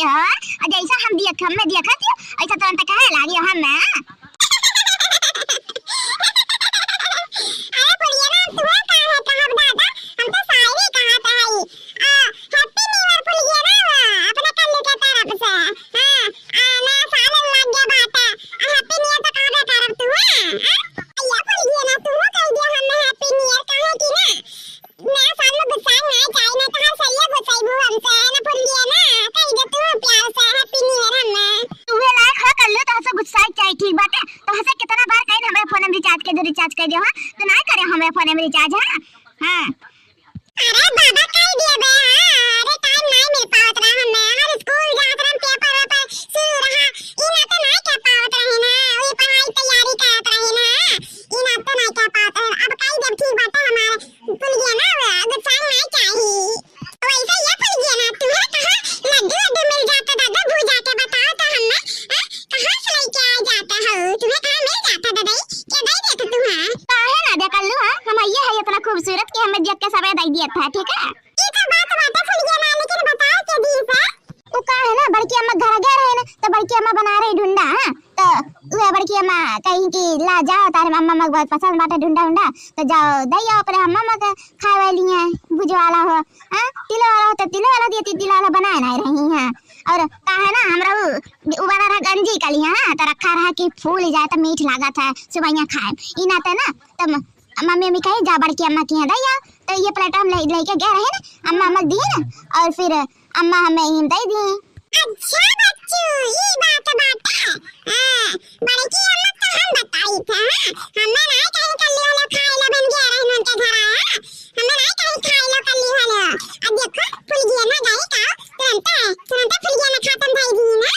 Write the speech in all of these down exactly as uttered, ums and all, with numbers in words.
हो, और जैसा हम दियत, हमें दियत है, ऐसा तुरंत कहे लागी हम ना। अरे फुलगेना, तू कहाँ है, कहाँ दादा? हम तो शायरी कहत हई। आ, Happy New Year फुलगेना, अपना कल्लू के तरफ से। हाँ, आ, नया साल लग गया बाटे। आ, Happy New Year तो कहाँ करब तू, हाँ? हाँ? या फुलगेना, तू कह दिया हमने Happy New Year, काहे कि ना, नया साल में गुस्सा ना जाए, ना तो हर साल ये गुस्साइबू हमसे, ना फुलगेना, कह दे तू प्यार से Happy New Year हमें। तू ये लायक हो कल्लू, तो हंसे गुस्सा चाहिए, ठीक बाटे? तो हंसे कितना बार कहीं हमारे फोन में recharge कर दे, recharge कर दे, हाँ? तो ना करे हमारे फोन में recharge, हाँ? हाँ। अरे बाबा, कह दिए बे, हाँ, अरे time नहीं मिल पावत रहा हमें, हर स्कूल जात रहन, paper वेपर शुरू रहा, ई ना तो नहीं कह पावत रही ना, वही पढ़ाई तैयारी करत रही ना, ई ना तो नहीं कह पावत रही, अब कह देब ठीक बाटे हमारे फुलगेना, वो गुस्सा नहीं चाहिए। वैसे ये फुलगेना, तुम्हें कहाँ लड्डू वड्डू मिल जाता दादा, भूजा के बताओ तो हमें, हाँ? कहाँ से लेके आ जाता हो? तुम्हें कहाँ मिल जाता दादा? क्या दे देता तुम्हें? काहे ना दे कल्लू, हाँ? हम ये है इतना खूबसूरत कि हमें देख के सबे दे दिया था, ठीक है? ई तो बात बाटे फुलगेना, लेकिन बताओ के दी से? वो का है ना, बड़की अम्मा घर गए रहे ना, तो बड़की अम्मा बना रही ढुंडा, हाँ? तो वह बड़की अम्मा कहीं कि ला जाओ, तारे अम्मा अम्मा के बहुत पसंद बाटे ढुंडा उंडा, तो जाओ दे आओ अपने अम्मा अम्मा के खाए वाली हैं, भुजवाला हो, हाँ? तिले वाला हो तो तिले वाला दिए, तिले वाला बनाए नहीं रही हैं। और का है ना, हमरा उ, उ बना रहा गंजी कली, हाँ? तो रखा रहा कि फूल जाए तो मीठ लागत है, सुबहिया खाए। ई नाते ना, तब मम्मी, मम्मी कही, "जा बड़की अम्मा के यहाँ दे आ, तो ये प्लेट हम ले, लेके गए रहे ना, अम्मा, अम्मा दी ना, और फिर अम्मा हमें ही दे दी।" अच्छा बच्चू, ई बात बाटे। हाँ, बड़की अम्मा तो हम बताई थे, हाँ, हमें ना कहीं कर लिया लो, खाए लो बन गया रहे उनके घर आया, हमें ना कहीं खाए लो कर लिया लो। अब देखो, फुलगेना गई का, तुरंत, तुरंत फुलगेना खत्म भई दी ना।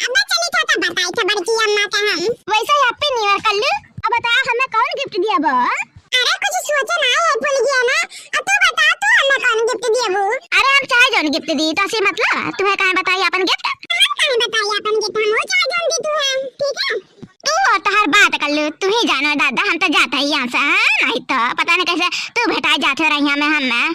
अब चली था तो बताई थे बड़की अम्मा के हम। वैसे Happy New Year कल्लू, अब बता हमें कौन gift दिया बा? अरे कुछ सोचे ना है फुलगेना, अब तू बता तू हमें कौन gift देबू? अरे हम चाहे जौन gift दी, तो से मतलब तुम्हें काहे बताई अपन gift? हम काहे बताई अपन gift, हम वो चाहे जौन दी तू है, ठीक है? तू और तोहर बात कल्लू, तू ही जानो दादा, हम तो जाता ही यहाँ से, हाँ? नहीं तो पता नहीं कैसे तू भेटाई जात हो रही हमें, हम में।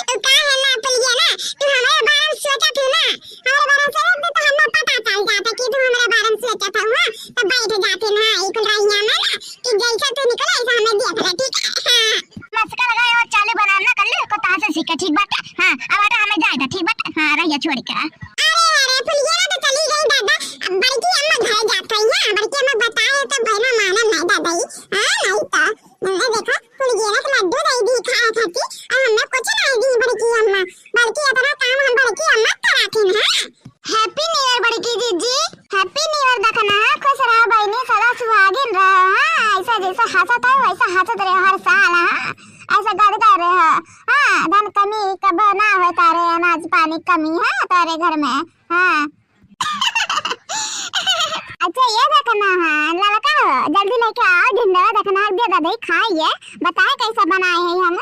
तू का है ना फुलगेना, तू हमारे बारे में सोचा तू ना, हमारे बारे में सोचा तू तो हमें पता चल जाता कि तू हमारे बारे में सोचा था, हाँ? तो बैठ जाते ना, एक रहिया में ना, कि जैसे तू निकले, ऐसे हमें देख ले, ठीक है? हाँ। मस्का लगाए और चालू बनाए ना कल्लू, को तासे सीखे, ठीक बाटे? हाँ, अब हटा हमें जाए था, ठीक बाटे? हाँ, रहिया छोड़ के। अरे, अरे, फुलगेना तो चली गई दादा, अब बड़की अम्मा घर जात है, हाँ, बड़की अम्मा बताए तो बहना मानन नहीं दादा ही, हाँ, नहीं तो, नहीं देखो, फुलगेना के लड्डू दे दी खाए खातिर, और हमने कुछ नहीं दी बड़की अम्मा, बल्कि इतना काम हम बड़की अम्मा कराथिन, हाँ। Happy New Year बड़की जीजी, Happy New Year दखना, हाँ, खुश रहो बहिनी, सदा सुहागिन रहो, हाँ, ऐसा जैसा हंसत है वैसा हंसत रहो हर साल, हाँ, ऐसा गदगद रहो, हाँ, धन कमी कब ना हो तारे, अनाज पानी कमी है तारे घर में, हाँ। अच्छा ये दखना, हाँ, ललका हो, जल्दी लेके आओ, ढिंडवा दखना, दे दादा खाइए, बताए कैसा बनाए हैं हम।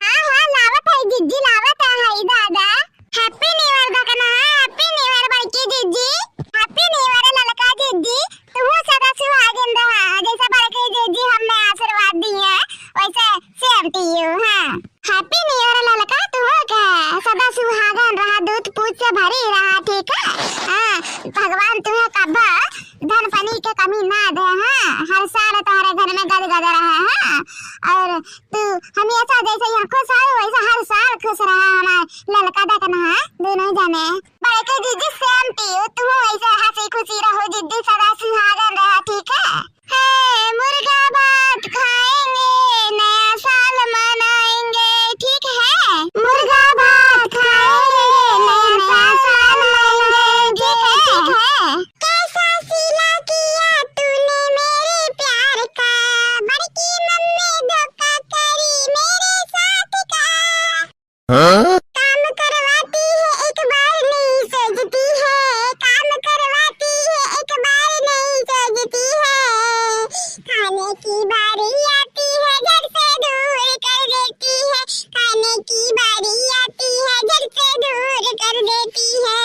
हाँ, हाँ, लावत है जीजी, लावत है, हाय दादा। Happy New Year दखना, Happy New Year बड़की जीजी, Happy New Year ललका जीजी, तू सदा सुहागिन रहा, जैसे बड़की जीजी हमें आशीर्वाद दी है, वैसे same to you, हाँ। Happy New Year ललका, तू हो क्या? सदा सुहागन रहा, दूध पूत से भरी रहा, ठीक है? हाँ, भगवान तुम्हें कब धन पानी के कमी ना दे, हाँ? हर साल तुम्हारे घर में गद गद रहा, हाँ? और तू हमेशा जैसे यहाँ खुश है, वैसे हर साल खुश रहा हमारे ललका दखना, हाँ? दोनों जने। बड़के जीजी same to you, तू वैसे हंसी खुशी रहो जीजी, सदा सुहागन रहा, ठीक है? है, मुर्गा भात खाएंगे, नया साल मनाएंगे, ठीक है? मुर्गा भात खाएंगे, नया साल मनाएंगे, ठीक है? कैसा सिला किया तूने मेरे प्यार का, बड़की मम्मी धोखा करी मेरे साथ का। हाँ? काम करवाती है एक बार नहीं सोचती है, काम करवाती है एक बार नहीं सोचती है, खाने की बारी आती है झट से दूर कर देती है, खाने की बारी आती है झट से दूर कर देती है,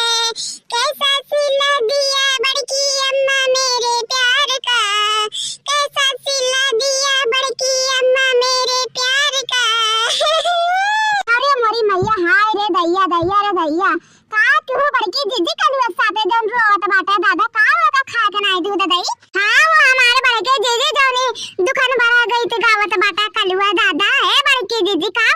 कैसा सिला दिया बड़की अम्मा मेरे प्यार का, कैसा सिला दिया बड़की अम्मा मेरे प्यार का। अरे मोरी मैया, हाय रे दैया, दैया रे दैया, का तू बड़की जीजी कलुआ साथे जौन रोवत बाटे दादा, का ओका खाए के नाई दूध दई? हाँ, वो हमारे बड़के जीजी जौनी दुकान भरा गई थी गावत बाटा कलुआ दादा, ए बड़की जीजी का